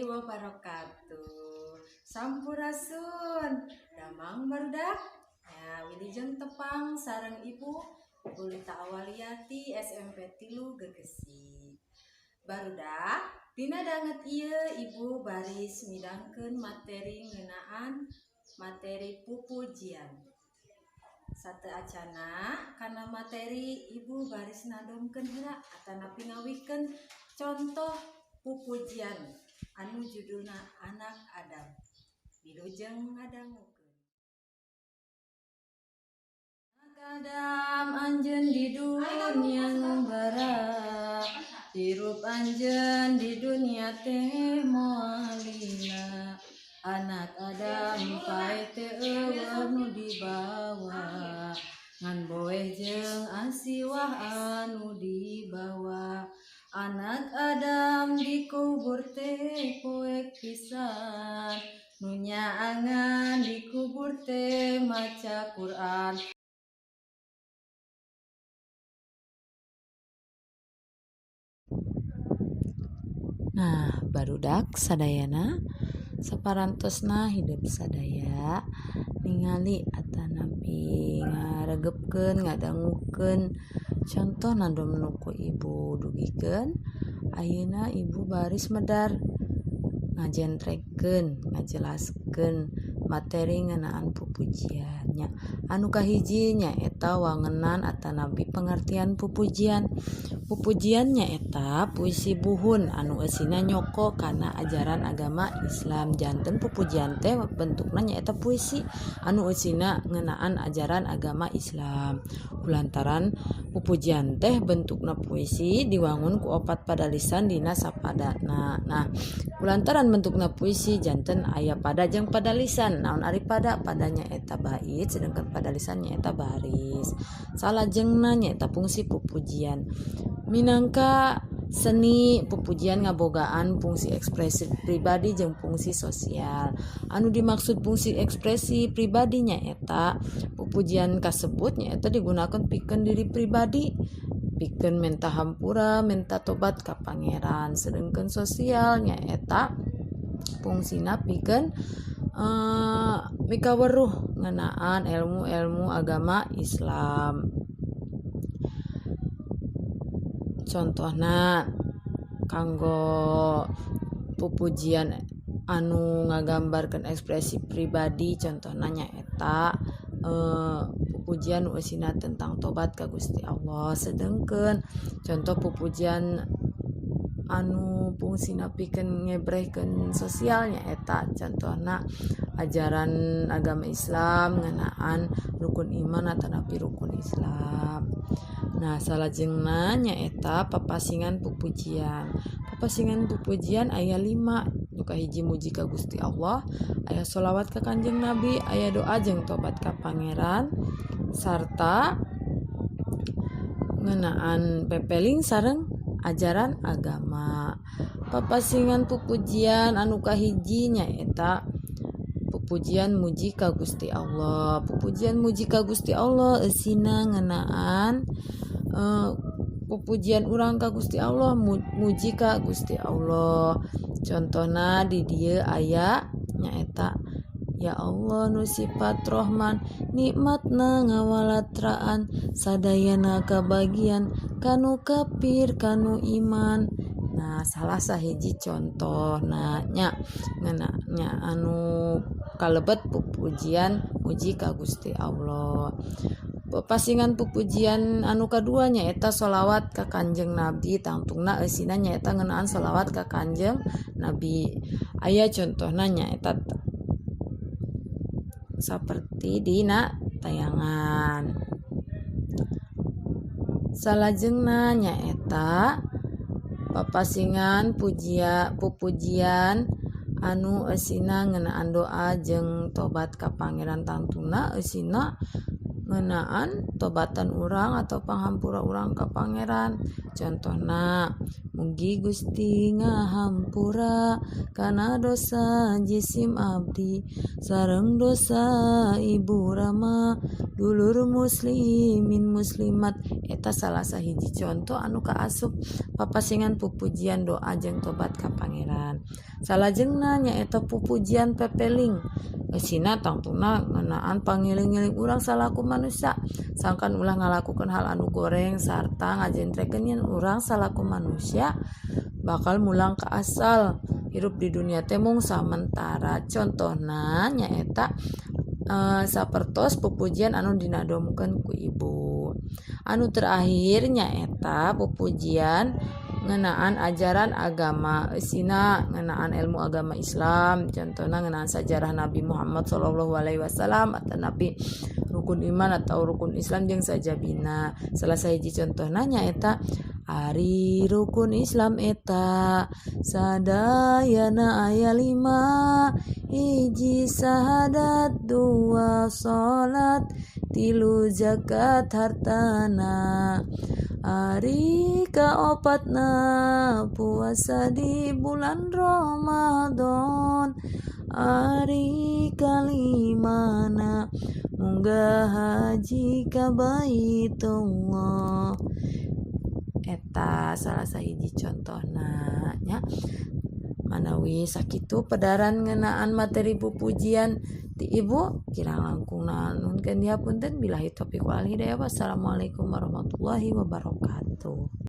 Wabarakatuh. Sampurasun. Damang, barudak? Ya, wilujeng tepang sareng Ibu, Ibu Lita Awaliati, SMP 3 Gegesik. Barudak, dina danget ieu Ibu baris midangkeun materi ngeunaan materi pupujian. Sateuacana kana materi, Ibu baris nadomkeun heula atanapi ngawihkeun contoh pupujian anu judulna Anak Adam. Wilujeng ngadangukeun. Anak Adam, anjeun di dunia ngumbara, hirup anjeun di dunia teh moal lila. Anak Adam, paeh teh euweuh nu dibawa, ngan boeh jeung asiwah anu dibawa. Anak Adam, dikubur teh poek pisan, nu nyaangan dikubur teh maca Quran. Nah, barudak sadayana, saparantosna hidep sadaya ningali atanapi ngaregepkeun, ngadangukeun contoh nadom nu ku ibu dugikeun. Ayeuna ibu baris medar ngajentrekeun, ngajelaskeun materi ngeunaan pupujian nya. Anu kahiji nyaeta wangenan atanapi pengertian pupujian. Pupujian nyaeta puisi buhun anu eusina nyoko kana ajaran agama Islam. Janten pupujian teh bentukna nyaeta puisi anu eusina ngeunaan ajaran agama Islam. Kulantaran pupujian teh bentukna puisi, diwangun ku opat padalisan dina sapadana. Nah, kulantaran bentukna puisi, janten aya pada jeung padalisan. Naon ari pada? Pada nyaeta bait, sedangkan padalisan nyaeta baris. Salajengna nyaeta fungsi pupujian. Minangka seni, pupujian ngabogaan fungsi ekspresi pribadi jeung fungsi sosial. Anu dimaksud fungsi ekspresi pribadi nyaeta pupujian kasebut nyaeta digunakan pikeun diri pribadi, pikeun menta hampura, menta tobat ka Pangeran. Sedangkan sosial nyaeta fungsina pikeun mikaweruh ngeunaan ilmu-ilmu agama Islam. Contohna kanggo pupujian anu ngagambarkeun ekspresi pribadi, contohna nyaeta pupujian nu eusina tentang tobat ka Gusti Allah. Sedengkeun contoh pupujian anu fungsina pikeun ngebrehkeun sosial nyaeta contohna ajaran agama Islam ngeunaan rukun iman atanapi rukun Islam. Nah, salajengna nyaeta papasingan pupujian. Papasingan pupujian aya 5. Nu kahiji muji ka Gusti Allah, aya sholawat ka Kanjeng Nabi, aya doa jeung tobat ka Pangeran, sarta ngeunaan pepeling sareng ajaran agama. Papasingan pupujian anu kahiji nyaeta pupujian muji ka Gusti Allah. Pupujian muji ka Gusti Allah eusina ngeunaan pupujian urang ka Gusti Allah, muji ka Gusti Allah. Contohna di dieu aya nyaeta Ya Allah nu sifat Rohman, nikmatna ngawalatraan, sadayana kabagian kanu kafir kanu iman. Nah, salah sahiji contohna nya ngeunanya anu kalebet pupujian muji ka Gusti Allah. Papasingan pupujian anu kadua nyaeta sholawat ka Kanjeng Nabi. Tangtungna eusina nyaeta ngeunaan sholawat ka Kanjeng Nabi. Aya contohna nyaeta saperti dina tayangan. Salajengna nyaeta papasingan pupujian anu eusina ngeunaan doa jeung tobat ka Pangeran. Tangtuna eusina ngeunaan tobatan urang atau panghampura urang ka Pangeran. Contohna, mugi Gusti ngahampura kana dosa jisim abdi sareng dosa ibu rama dulur muslimin muslimat. Eta salah sahiji contoh anu kaasup papasingan pupujian doa jeung tobat ka Pangeran. Salajengna nyaeta pupujian pepeling. Eusina tangtuna ngeunaan pangiling-ngiling urang salaku manusia sangkan ulah ngalakukeun hal anu goreng sarta ngajentrekeun yen urang salaku manusia bakal mulang ka asal, hirup di dunia teh mung samentara. Contohna nyaeta sapertos pupujian anu dinadomkeun ku ibu. Anu terakhir nyaeta pupujian ngeunaan ajaran agama. Eusina ngeunaan ilmu agama Islam, contohna ngeunaan sajarah Nabi Muhammad sallallahu alaihi wasallam atau nabi rukun iman atau rukun Islam jeung sajabina. Salah sahiji contohna nyaeta ari rukun Islam eta sadayana aya lima, hiji sahadat, dua salat, tilu zakat hartana, ari kaopatna puasa di bulan Ramadan, ari kalimana munggah haji ka Baitullah. Eta salah sahiji contohna nya. Manawi sakitu pedaran ngeunaan materi pupujian ti ibu, kirang langkungna nuhunkeun dihapunten. Billahi taufiq wal hidayah, wassalamualaikum warahmatullahi wabarakatuh.